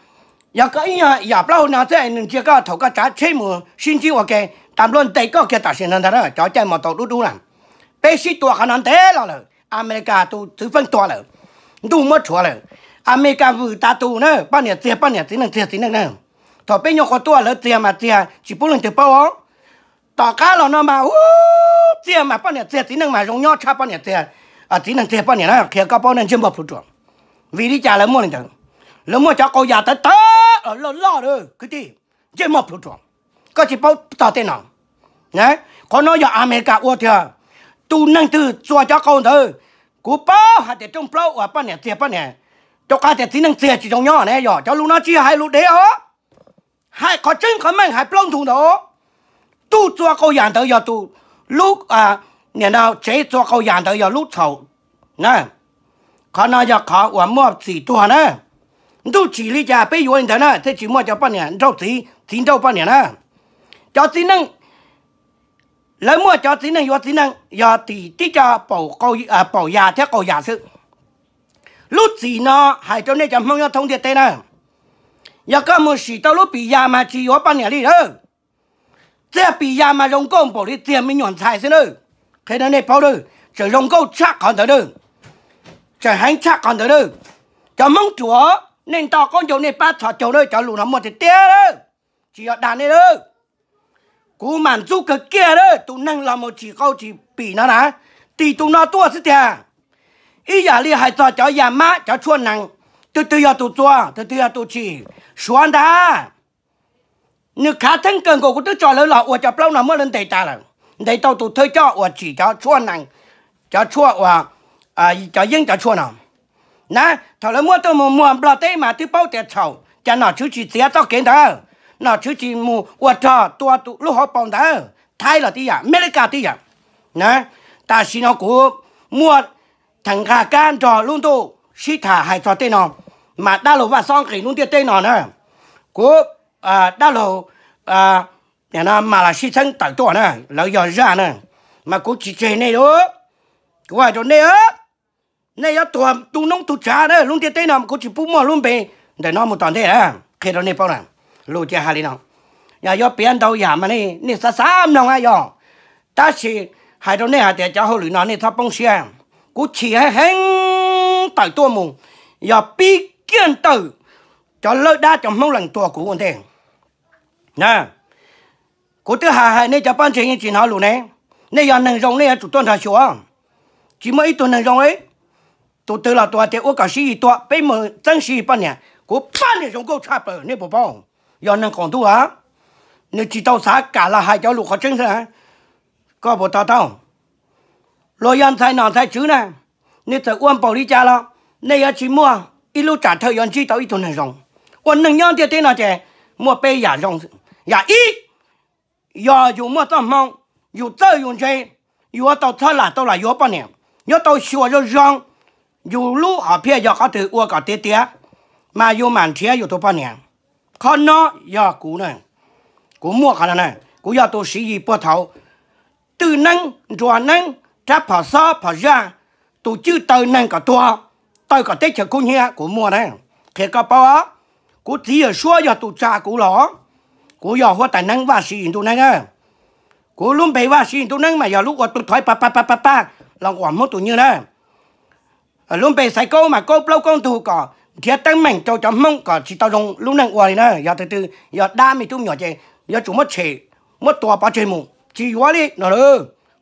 yog koj ib yam plaub hau no xwb nws ntsia koj thaum koj tsav tsheb mus sib ntsib ua ke, tas nplua ntes koj kiag tam sim no ntag na, cov caij mos taus dub dub na. Peb sib tua qhov no ntev los lawm, Amelikas tus txwv feej tuag lawm, ntuj muab rhuav lawm. Amelikas vwm tas tus na, poj niam txiag poj niam, txiv neej txiag txiv neej na. Thaum peb nyuam qhuav tuaj lawv txiag mas txiag tsis pub leej twg paub os. Tom qab los no mas txiag mas poj niam txiag txiv neej mas zoo nyob tshaj poj niam txiag, txiv neej txiag poj niam na, qhia koj paub nej ntsej muag plhus ruam. Vim li cas lawv muaj li ntawd? Lawv muaj cov qau yas tawv tawv loj loj lawm kwv tij, ntsej muag plhus ruam. Koj tsis paub txog tej no. Qhov no yog Amelikas ua tiag. Tus neeg twg txua cov qau ntawd, kuv paub hais tias rooj plaub uas poj niam txiag poj niam, rau qhov tias txiv neej txiag tsis zoo nyob ne, yog cov lus no tsis yog hais lus dev os. Hais qhov tseeb qhov meej hais plaub ntug ntawd. Tus txua qau yas ntawd yog tus, lub, nim no tsev txua qau yas ntawd yog lub txhaum na. Qhov no yog qhov uas muaj txim tuag na. Ntuj tsim li cas peb yuav li ntawd na, thiaj tsis muaj cov poj niam nrauj txiv, txiv nrauj poj niam na. Cov txiv neej, lawv muaj cov txiv neej yuav txiv neej yog tim tib co paum yas thiab qau yas xwb. Lub txim no hais rau nej cov Hmoob nyob thoob ntiaj teb na, yog koj mus sim tau lub pim yas mas tsis yuav poj niam li lawm. Txiag pim yas mas zoo nkauj npaum li txiag me nyuam ntxhais xwb na. Qhia rau nej paub lawm, tseem zoo nkauj tshaj qhov ntawd lawm, tseem heev tshaj qhov ntawd lawm. Cov Hmoob ruam, nej nto qaub ncaug nej pab txhos caug lawm, cov lus no muaj tiag tiag lawm, tsis yog dag nej lawm. Kuv mam ntxub kawg kiag lawm, tus neeg los mus tsim qau tsim pim no na, tim tus no tuaj xwb tiag. Ib yam li hais txog cov yas mab cov tshuaj nees, tus twg yog tus txua, tus twg yog tus tsim, Suav ntag. Nws khav theeb kawg nkaus, kuv twb tso lawv los ua cov plaub no muab lawv ntes tas lawm, ntes tau tus thawj coj uas tsim cov tshuaj nees, cov tshuaj uas, cov yeeb cov tshuaj no na. Thaum lawv muab tuaj mus muag Nplog teb mas twb paub tias txhaum, cas nom tswv tsis txiav txoj kev ntawd, nom tswv tsis mus ua rog tua lub hauv paus ntawd. Thaib los tib yam, Amelikas tib yam na. Tam sim no kuv muaj theem nqa kab nrog lub ntuj sib tham hais txog tej no, mas dab laug Vaj Xob nqis lub ntiaj teb no na. Kuv, dab laug Mas Las Sij Txheeb tawm tuaj na, lawv yog zaj na, mas kuv tsis tseg nej li. Kuv hais rau nej, nej yuav tuag tu noob tu tsav na, lub ntiaj teb no kuv tsis pub muaj lub npe ntawm no mus tom ntej na. Qhia rau nej paub na, lus ces hais li no, yog yuav piav ntau yam mas nej xav xav mloog yog, tab sis hais rau nej hais tias cov hauj lwm no nej txhob poob siab. Kuv chim heev heev tawm tuaj mus, yog pib kiag ntawm cov lawb dab cov Hmoob leej tuag kuv ua ntej. Kuv twb hais hais nej cov pab ntseeg yeej tsis hnov lus ne. Nej yog neeg zoo nej yuav tsum tuaj nrog xyuas. Tsis muaj ib tug neeg zoo li. Tus twg los tus hais tias ua kom Siv Yis tua, peb mus txeeb Siv Yis poj niam, kuv poj niam zoo nkauj tshaj plaws nej puas paub? Yog neeg qaum ntuj a, nws tsis tau xav kam los hais cov lus qhov tseeb xwb. Koj puas to taub? Luag yog ntxhais nom ntxhais tswv na, nws txawm ua npaum li cas los nej yuav tsis muaj ib lub tsam thawj yuav ntsib tau ib tug neeg zoo. Ua neeg nyob ntiaj teb no ces muaj peb yam zoo. Yam ib, yog yus muaj txoj hmoo, yus txawj yus ntse, yuav tau txhab lam tau lam yuav poj niam, yuav tau xyuas zoo zoo, yus lub hom phiaj yog qhov twg ua kom tiav tiav, mas yus mam nrhiav yus tus poj niam. Qhov no yog kuv, kuv muaj qhov no na. Kuv yog tus Siv Yis puag thaum twj neeb nruas neeb, rab phom xob phom zaj, tus cwj taw neeg kom tuag, taw kom teb chaws kub hnyiab kuv muaj na. Qhia koj paub, kuv txiv yawm suab yog tus tsa kuv los, kuv yog huab tais neeb Vaj Siv Yis ntuj neeb na. Kuv lub npe Vaj Siv Yis ntuj neeb mas yog lub ua tu thov pab pab pab pab pab los nquam Hmoob tus nywj na. Lub npe Xaiv Kaub mas kaub plaub kaub ntug kom nrhiav teeb meem rau cov Hmoob kom tsis tau zoo lub neej ua li na. Yog tus twg yog dab me tub me nyuam ces yuav tsum muab tshem, muab tua pov tseg mus, tsis yuav li no.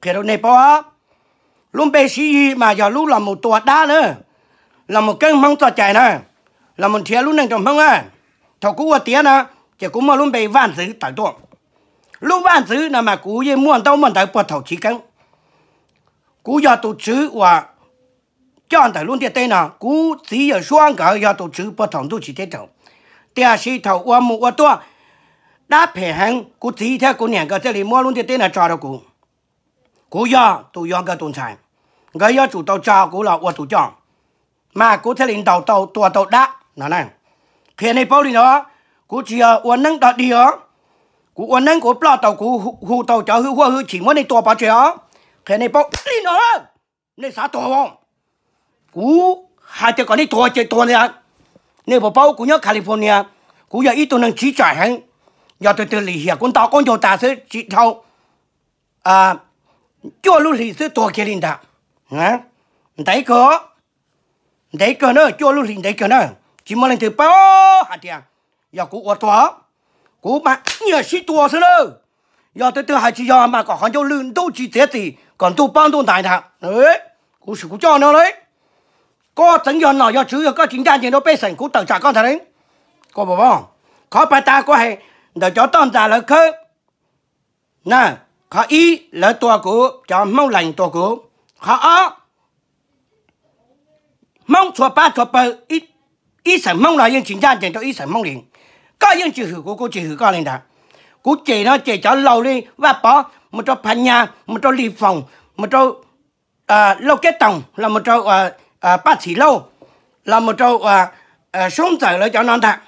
Qhia rau nej paub, lub npe Siv Yis mas yog lub los mus tua dab na, los mus keeb Hmoob txoj cai na, los mus nrhiav lub neej rau Hmoob na. Thaum kuv ua tiav no, ces kuv muaj lub npe Vaj Ntxwv tawm tuaj. Lub Vaj Ntxwv no mas kuv yeej muaj ntaub muaj ntawv puag thaum chiv keeb. Kuv yog tus tswv uas coj ntawm lub ntiaj teb no, kuv txiv yawm suab nkawd yog tus tswv puag thaum ntuj tsim teb raug. Tiam sis thaum ua mus ua tuaj, dab phem heev, kuv txiv thiab kuv niam nkawd thiaj li muab lub ntiaj teb no tso rau kuv. Kuv yog tus yuav nkawd tus ntxhais, nkawd yuav tsum tau tso kuv los ua tus coj, mas kuv thiaj li ntaus tau tua tau dab no na. Qhia nej paub li no, kuv tsis yog ua neeb dog dig os, kuv ua neeb kuv ploj tau kuv hu tau cov hwj huaj hwj chim muab nej tua pov tseg os. Qhia nej paub li no, nej xav tuag os. Kuv hais tias kom nej tuag ces tuag ntag. Nej puas paub kuv nyob California, kuv yog ib tug neeg tsiv tsaim heev. Yog tus twg lim hiam kuv ntaus qaub ncaug tas xwb tsis dhau cuaj lub hlis xwb tuag kiag li ntag. Ntev kawg, ntev kawg na, cuaj lub hlis ntev kawg na. Tsis muaj leej twg paub hais tias yog kuv ua tuag, kuv mas nyiam sib tua xwb na. Yog tus twg hais tsis yog mas kom qhov ncauj lwj ntub tsis txiav txim kom ntuj pob ntuj ntais ntag. Kuv sim kuv coj no lawm. Koj txeev yog nom yog tswv yog koj tsis ncaj ncees rau pej xeem kuv tawm tsam koj ntag. Qhov pas tas kuv hais ntawm cov toj ntxas lawv khawb na, qhov ib lawv tua kuv, cov Hmoob Lees tua kuv. Qhov ob, Hmoob txhua pab txhua pawg, ib xeem Hmoob los yeej tsis ncaj ncees rau ib xeem Hmoob li. Koj yeej tsis hwm kuv, kuv tsis hwm koj li ntag. Kuv cem no cem cov laus li Vaj Pov mus rau Phas Nyas mus rau Lis Foom mus rau Lauj Kiab Toom los mus rau Paj Txhim Lauj los mus rau Soob Ntxawm lawv cov no ntag,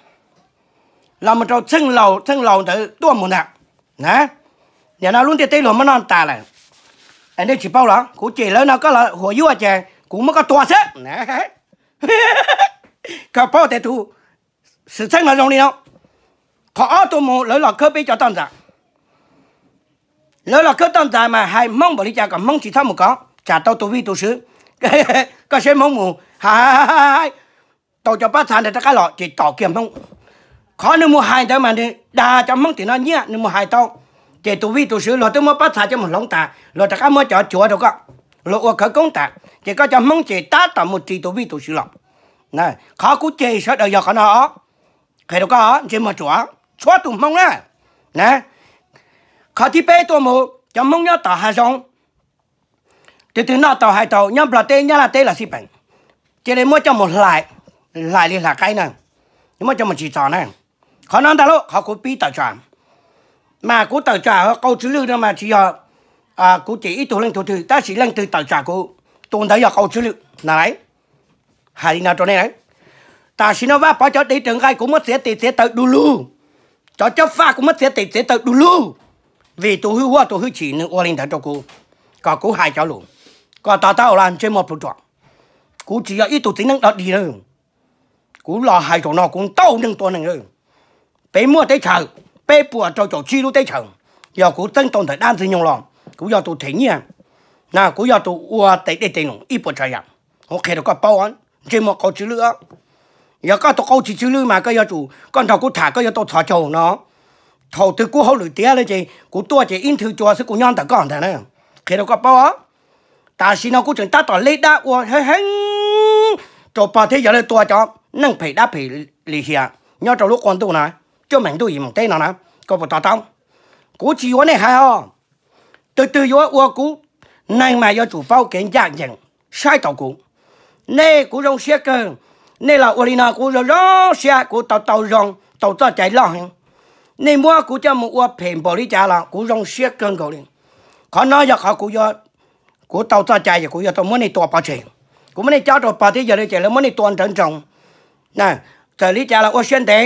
los mus rau Txheej Laus, Txheej Laus ntawd tuaj mus ntag. Nim no lub ntiaj teb luag muab noj tas lawm. Nej tsis paub los kuv cem lawv no koj los huas yuaj ces kuv muab koj tua xwb. Koj paub tias tus xwm txheej no zoo li no. Qhov ob tuaj mus lawv los khawb peb cov toj ntxas. Lawv los khawb toj ntxas mas hais Hmoob npaum li cas kom Hmoob tsis txhob mus kov, tsam tau tus vij tus swv. Koj saib Hmoob mus hais tau cov pab txha ntawd rov qab los ces tom kiag Hmoob. Qhov nws mus hais ntawd mas nws dag cov Hmoob tim no nyiaj, nws mus hais tau ces tus vij tus swv luag twb muab pab txha coj mus hloov tas, luag rov qab muab cov cuav rau koj, luag ua khawv koob tas ces koj cov Hmoob ces tab tom mus ris tus vij tus swv los. Qhov kuv cem sawv daws yog qhov no. Qhia rau koj ntsej muag ruam, tshuav tus Hmoob na. Qhov thib peb tuaj mus cov Hmoob nyob tom hav zoov, tus twg noj tau hais tau nyob Nplog teb Nyab Laj teb los xij peem, cia li muab coj mus hlais, hlais li hlais qaib na, muab coj mus tsim txom na. Qhov no ntag lauj, qhov kuv pib tawm tsam. Mas kuv tawm tsam qau tsw lwj no mas tsis yog kuv cem ib tug leej tug twg, tab sis leej twg tawm tsam kuv, tus ntawd yog qau tsw lwj na. Hais li no rau nej, tam sim no Vaj Pov cov dev raws nqaij kuv muab txiav tes txiav taw du lug, cov cob faj kuv muab txiav tes txiav taw du lug, vim tus hwj huaj tus hwj chim nws ua li ntawd rau kuv, kom kuv hais cov lus kom to taub los ntsej muag plhus ruam. Kuv tsis yog ib tug txiv neej dog dig lawm. Kuv los hais zaum no kuv ntaus neeg tua neeg. Peb muaj teb chaws, peb puas rau caum tsib lub teb chaws, yog kuv txeeb tau ntawm dab ntxwg nyoog los kuv yog tus them nyiaj, kuv yog tus ua tes dej tes num ib puas tsav yam. Kuv qhia rau koj paub, ntsej muag qau tsw lwj. Yog koj tus qau tsis tsw lwj mas koj yuav tsum koj nrog kuv tham koj yuav tau txhos caug no. Thaum twg kuv hauj lwm tiav lawm ces kuv tuaj ces ib nthwv cua xwb kuv nyob ntawm koj ntag na. Qhia rau koj paub. Tam sim no kuv tseem tab tom leb dab ua heev heev rau pog thiab yawg lawv tua cov neeg phem dab phem lim hiam nyob rau lub qua ntuj no, cuaj meem ntuj yim meem teb no na. Koj puas to taub? Kuv tsis yuav nej hais os. Tus twg yuav ua kuv neeg mas yuav tsum paub kev ncaj ncees, saib taus kuv. Nej kuv zoo siab kawg, nej los ua li no kuv zoo zoo siab, kuv tau tau zoo, tau txoj cai loj heev. Nej muab kuv coj mus ua phem npaum li cas los kuv zoo siab kawg nkaus li. Qhov no yog qhov kuv, kuv tau txoj cai es kuv yuav tau muab nej tua pov tseg. Kuv muab nej cob rau pog thiab yawg lawv ces lawv muab nej tua nrawv nroos. Txawm li cas los ua siab ntev.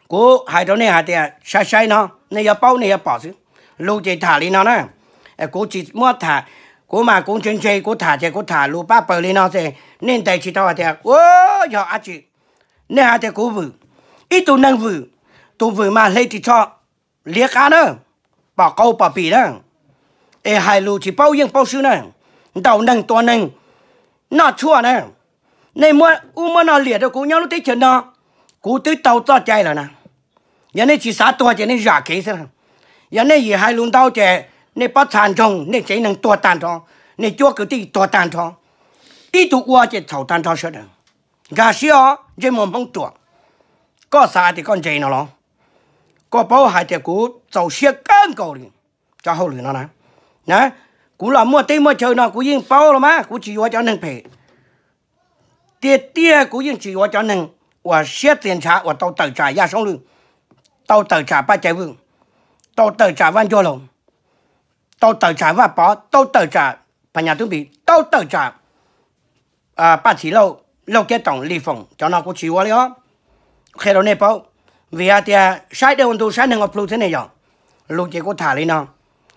Kuv hais rau nej hais tias sai sai no, nej yuav paub nej yuav pom xwb. Lus ces tham li no na, kuv tsis muab tham, kuv mas kuv ntse ntse kuv tham ces kuv tham lus pab pawg li no xwb, nej ntes tsis tau hais tias ua yog dab tsi. Nej hais tias kuv vwm, ib tug neeg vwm, tus vwm mas hle ris tsho liav qab na, pom qau pom pim na, es hais lus tsis paub yeej paub swb na, ntaus neeg tua neeg, noj tshuaj na. Nej muab ub muab no liam rau kuv nyob lub teb chaws no, kuv twb tau txoj cai lawm na. Yog nej tsis xav tuag ces nej zam kev xwb. Yog nej yim hais lus ntau ces nej pob txha ntsoog, nej tsev neeg tuag tag nrho, nej cuab kwv tij tuag tag nrho, ib tug ua ces txhaum tag nrho sawv daws. Nkag siab os ntsej muag Hmoob ruam, koj xav tias koj ntse no los? Koj paub hais tias kuv txaus siab kawg nkaus li cov hauj lwm no na. Kuv los muaj teb muaj chaw no kuv yeej paub los mas kuv tsis yuav cov neeg phem. Tiag tiag kuv yeej tsis yuav cov neeg uas siab txias ntshav uas tau tawm tsam Yaj Soob Lwj tau tawm tsam Paj Cai Vwj, tau tawm tsam Vaj Ntsuag Laug, tau tawm tsam Vaj Pov, tau tawm tsam Phas Nyas Tub Npis, tau tawm tsam Paj Txhim Lauj, Lauj Kiab Toom, Lis Foom, cov no kuv tsis ua li os. Qhia rau nej paub, vim hais tias saib dej ua ntu saib neeg ua plhu thiab ne yom. Lus ces kuv tham li no,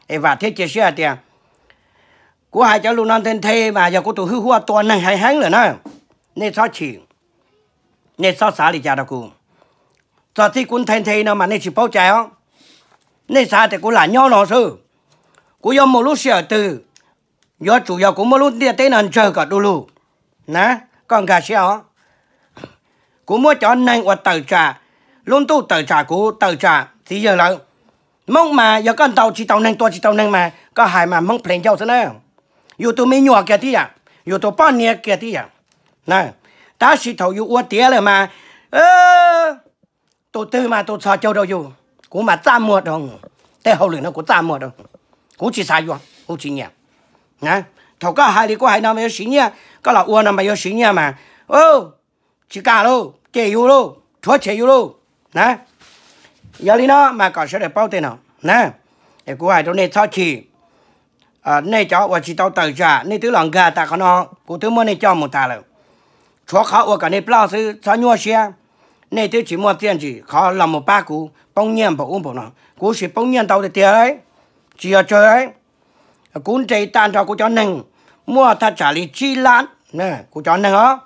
es vam thiab cia siab hais tias kuv hais cov lus no nthe nthe mas yog kuv tus hwj huaj tua neeg heev heev lawm na. Nej txhob chim, nej txhob xav li cas rau kuv. Txog txij kuv nthe nthe no mas nej tsis paub cai os. Nej xav tias kuv lam nyob no xwb, kuv yuav mus lub sij hawm twg, yuav tsum yog kuv muab lub ntiaj teb no ntsawg kom du lug na. Koj nkag siab os, kuv muab cov neeg uas tawm tsam lub ntuj, tawm tsam kuv, tawm tsam txiv yawg lawv. Hmoob mas yog koj ntaus tsis tau neeg, tua tsis tau neeg mas koj hais mas Hmoob plhis ncauj xwb na. Yus tus me nyuam kiag tib yam, yus tus poj niam kiag tib yam. Tab sis thaum yus ua tiav lawm mas tus twg mas tus txhos caug rau yus, kuv mas txaj muag rau. Tej hauj lwm no kuv txaj muag rau, kuv tsis xav yuav, kuv tsis nyiam. Thaum koj hais li kuv hais no mas yuav siv nyiaj, koj los ua no mas yuav siv nyiaj mas, tsis kam lauj, cem yus lauj, rhuav tshem yus lauj na. Yog li no mas kom sawv daws paub tej no na. Kuv hais rau nej txhob chim. Nej cov uas tsis tau tawm tsam nej twb los nkag tas qhov no, kuv twb muab nej coj mus tas lawm. Tshuav qhov ua kom nej ploj xwb, txhob nyuaj siab. Nej twb tsis muaj txiaj ntsig qhov los mus pab kuv poob nyiaj npaum ub npaum no. Kuv sim poob nyiaj ntau tiag tiag, tsis yog tsawg. Kuv nres tag nrho kuv cov neeg muaj thaj tsam li tsib lab, kuv cov neeg os,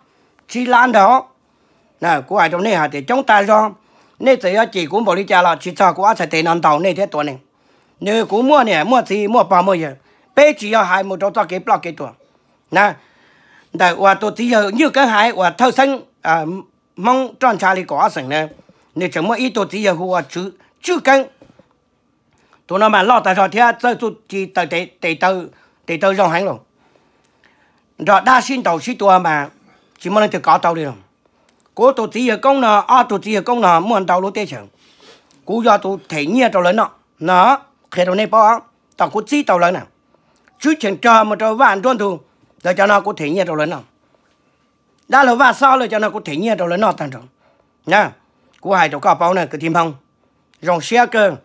tsib lab ntag. Kuv hais rau nej hais tias coob tag zog, nej txawm yuav cem kuv npaum li cas los tsis txog kuv ob txhais tes no ntaus nej thiab tua nej. Nws kuv muaj niam muaj txiv muaj pog muaj yawg, peb tsis yog hais mus rau txoj kev ploj kev tuag na. Ntawm uas tus txiv yawg Nywj Keeb Haiv uas thawj xeeb Hmoob roj ntsha li kaum ob xeem na, nws tseem muaj ib tug txiv yawg hu ua Tswv Keeb. Tus no mas loj tag zog thiab txawj txuj ci taw, tes taw zoo heev lauj. Nrog dab sib ntaus sib tua mas tsis muaj leej twg kov tau li lauj. Kuv tus txiv yawg koob no, ob tug txiv yawg koob no muaj ntau lub teb chaws, kuv yog tus them nyiaj rau lawv noj no. Qhia rau nej paub, thaum kuv txib tau lawv na, Tswv Cheem Rog mus rau Vaj Nruab Ntug, lawv cov no kuv them nyiaj rau lawv noj. Dab laug Vaj Xob lawv cov no kuv them nyiaj rau lawv noj tag nrho. Kuv hais rau koj paub na kwv tij Hmoob, zoo siab kawg,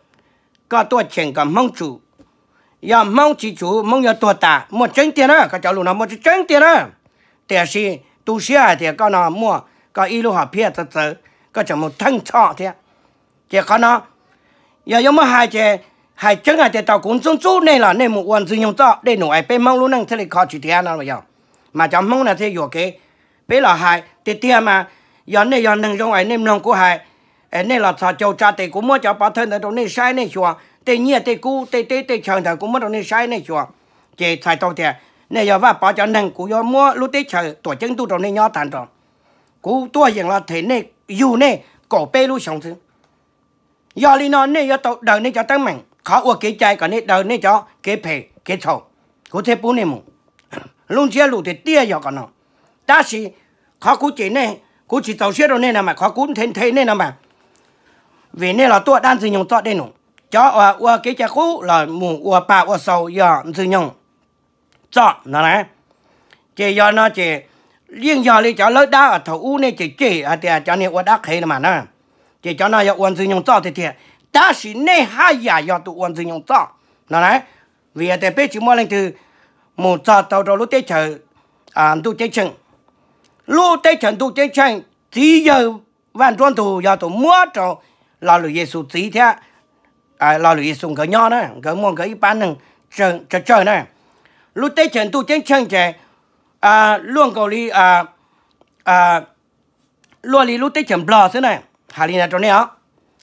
koj tuaj cheem kom Hmoob tsum. Yog Hmoob tsis tsum Hmoob yuav tuag tas, muaj tseeb tiag na, koj cov lus no muaj tseeb tiag na. Tiam sis tu siab hais tias koj no muaj koj ib lub hom phiaj txawv txawv, koj tseem mus theej txhoj thiab. Ces qhov no yog yuav muab hais ces hais tseeb hais tias tau kuv ntxub ntxub nej los nej mus ua Ntxwg Nyoog Txoj dej num es peb Hmoob lub neej thiaj li kho tsis tiav no los yog. Mas cov Hmoob no thiaj yuam kev. Peb los hais tiag tiag mas, yog nej yog neeg zoo es nej mloog kuv hais, es nej los txhos caug tsa tes kuv muab cov pov thawj ntawd rau nej saib nej xyuas, tej nyiaj tej kub tej teb tej chaw ntawd kuv muab rau nej saib nej xyuas, ces txhais tau tias nej yog Vaj Pov cov neeg, kuv yuav muab lub teb chaws Tuam Ceeb Ntuj rau nej nyob tag nrho. Kuv tuaj yeem los them nej, yug nej kaum peb lub xyoo xwb. Yog li no nej yuav tau daws nej cov teeb meem, qhov ua kev cai kom nej daws nej cov kev phem kev txhaum, kuv thiaj pub nej mus. Lub ntsiab lus tiag tiag yog qhov no. Tab sis qhov kuv cem nej, kuv tsis txaus siab rau nej no mas, qhov kuv nthe nthe nej no mas, vim nej los tuaj dab Ntxwg Nyoog Txoj dej num. Cov uas ua kev cai qub los mus ua pa ua xaus yog Ntxwg Nyoog Txoj no na. Ces yog no ces yeej yog li cov lawb dab thaum ub nej cem cem hais tias cov niag ua dab qhev no mas na. Ces cov no yog ua Ntxwg Nyoog Txoj tiag tiag, tab sis nej haj yam yog tus ua Ntxwg Nyoog Txoj no na. Vim hais tias peb tsis muaj leej twg mus txog tau rau lub teb chaws Ntuj Ceeb Tsheej. Lub teb chaws Ntuj Ceeb Tsheej, txiv yawg Vaj Nruab Ntug yog tus muab rau Lo Lwm Yexus txiv thiab Lo Lwm Yexus nkawd nyob na, nkawd muaj nkawd ib pab neeg tsawg tsawg na. Lub teb chaws Ntuj Ceeb Tsheej ces luaj nkaus li, luaj li lub teb chaws Nplog xwb na. Hais li no rau nej os,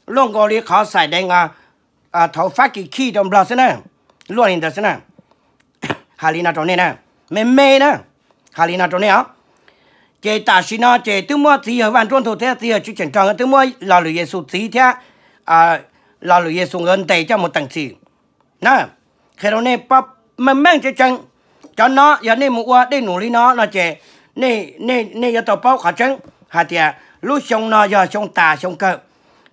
luaj nkaus li qhov xais deev thaum Fab Kis khij rau Nplog xwb na, luaj li ntawd xwb na. Hais li no rau nej na, me me na, hais li no rau nej os. Ces tam sim no ces twb muab txiv yawg Vaj Nruab Ntug thiab txiv yawg Tswv Cheem Rog twb muab Lo Lwm Yexus txiv thiab Lo Lwm Yexus nkawd ntes coj mus teem txim na. Qhia rau nej meej meej tseeb tseeb, cov no yog nej mus ua dej num li no no ces nej yuav tau paub qhov tseeb hais tias lub xyoo no yog xyoo tas xyoo kawg.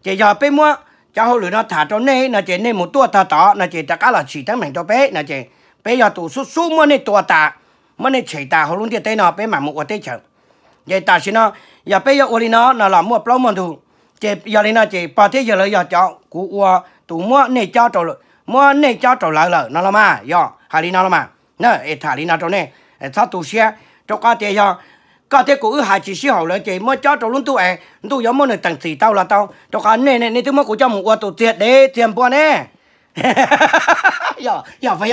Ces yog peb muab cov hauj lwm no tham rau nej no ces nej mus tuaj tog tod no ces rov qab los tsim teeb meem rau peb no ces peb yog tus xub xub muab nej tua tas, muab nej tshem tas hauv lub ntiaj teb no peb mam mus ua teb chaws. Ces tam sim no yog peb yuav ua li no no los muaj plaub muaj ntug, Ces yog li no ces pog thiab yawg lawv yog cov kuv ua tus muab nej cob rau, muab nej cob rau lawv lawm no los mas, yog hais li no los mas, es tham li no rau nej, txhob tu siab, rau qhov tias yog koj thiab kuv wb hais tsis sib haum lawm ces muab cob rau lub ntuj es ntuj yuav muab nws teem txim tau los tau, rau qhov nej, nej twb muab kuv coj mus ua tus txiag dev txiag npua ne. Yog, yog,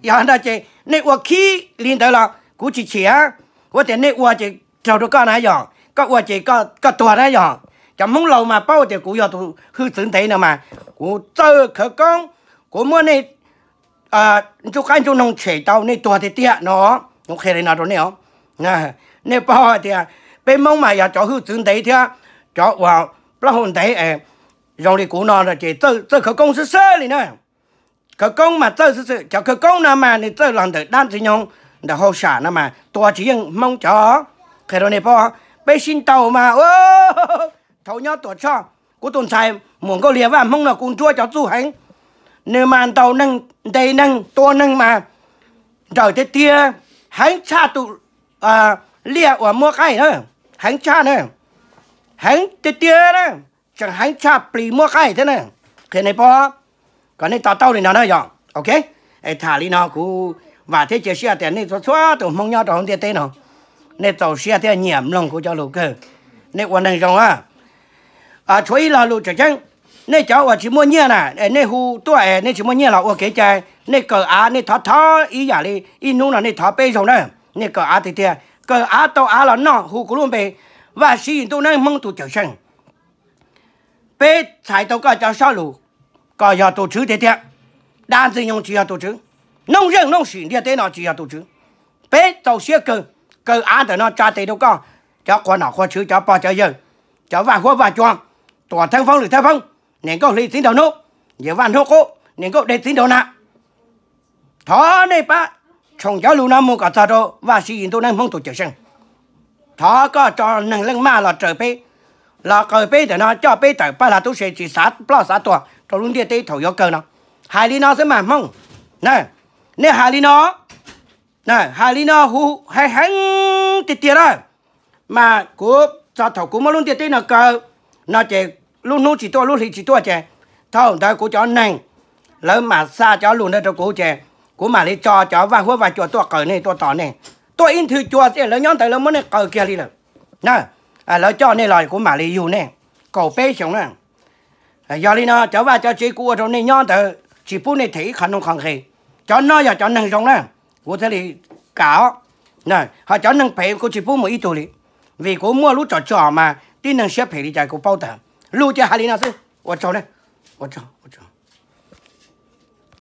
yog no ces nej ua khib li ntawd los kuv tsis chim, ua tias nej ua ces raug rau koj na yog, koj ua ces koj tuag na yog. Cov Hmoob laus mas paub tias kuv yog tus hwj txwv ntev no mas, kuv txawj khawv koob, kuv muab nej ntsuj qaib ntsuj noog tshem tau nej tuag tiag tiag no. Kuv qhia li no rau nej os, nej paub hais tias peb Hmoob mas yog cov hwj txwv ntev thiab cov uas plaub hau ntev, zoo li kuv no ces txawj khawv koob xwb xwb li na. Khawv koob mas txawj xwb xwb, cov khawv koob no mas nws txawj los ntawm dab ntxwg nyoog, ntawm hauj sam no mas tua tsis yeej Hmoob cov. Qhia rau nej paub, peb sib ntaus mas, thaum nyob Tuam Tshoj, kuv tus ntxhais muam Nkauj Liag Vaj Hmoob no kuv nruab cov txuj heev, nws mas ntaus neeg, ntes neeg, tua neeg mas nrawm tiag tiag, heev tshaj tus liaj uas muab qaij na, heev tshaj na, heev tiag tiag na, tseem heev tshaj plis muab qaij thiab na. Qhia nej paub, kom nej to taub li no na yog. Ok, tham li no kuv vam thiab cia siab tias nej txhua txhua tus Hmoob nyob rau hauv ntiaj teb no, nej txaus siab thiab nyiam mloog kuv cov lus kawg. Nej ua neeg zoo, tshuav ib lo lus tseem ceeb, nej cov uas tsis muaj nyiaj na, nej hu tuaj es nej tsis muaj nyiaj los ua kev cai, nej kaw av, nej thov thov ib yam li ib hnub no nej thov peb zaug na, nej kaw av tiag tiag, kaw av tau av los noj hu kuv lub npe, Vaj Siv Yis Ntuj Neeb Hmoob tus cawm seej. Peb txhais tau koj cov sab lus kom yog tus tswv tiag tiag, dab ntxwg nyoog tsis yog tus tswv, noob zeej noob sim ntiaj teb no tsis yog tus tswv. Peb txaus siab kawg, kaw av ntawm no tsa tes rau koj, cov qhua nom qhua tswv, cov pog cov yawg, cov Vaj Huab Vaj Cua, Tuam Theeb Foob Lwm Theeb Foob, Niam Nkauj Hli Txiv Nraug Hnub, Yawm Vaj Hnub Qub, Niam Nkauj Dej Txiv Nraug Nag. Thov nej pab tshoom cov lus no mus kom txog rau Vaj Siv Yis Ntuj Neeb Hmoob tus cawm seej. Thov koj tso neeg leej maj los raws peb, los qaws peb ntawm no coj peb tawm paj lag tub se tsis xav ploj xav tuag rau lub ntiaj teb thaum yuav kawg no. Hais li no xwb mas Hmoob, nej hais li no, hais li no hu heev heev tiag tiag na. Mas kuv txog thaum kuv muab lub ntiaj teb no kaw no ces lub hnub tsis tuaj lub hli tsis tuaj ces thaum ntawd kuv cov neeg lawv mam xa cov lus ntawd rau kuv ces kuv mam li tso cov Vaj Huab Vaj Cua tuaj qaws nej tuaj tos nej, tuaj ib nthwv cua xwb lawv nyob ntawd lawv muab nej qaws kiag li lawm. Lawv coj nej los kuv mam li yug nej kaum peb xyoos na. Yog li no cov vaj cov tsev kuv ua rau nej nyob ntawd tsis pub nej them ib qho noog qhov nqe. Cov no yog cov neeg zoo na, kuv thiaj li kam os. Ho cov neeg phem kuv tsis pub mus ib tug li, vim kuv muaj lub tsom tsom mas tib neeg siab phem li cas kuv paub tag. Lus ces hais li no xwb, ua tsaug, ua tsaug.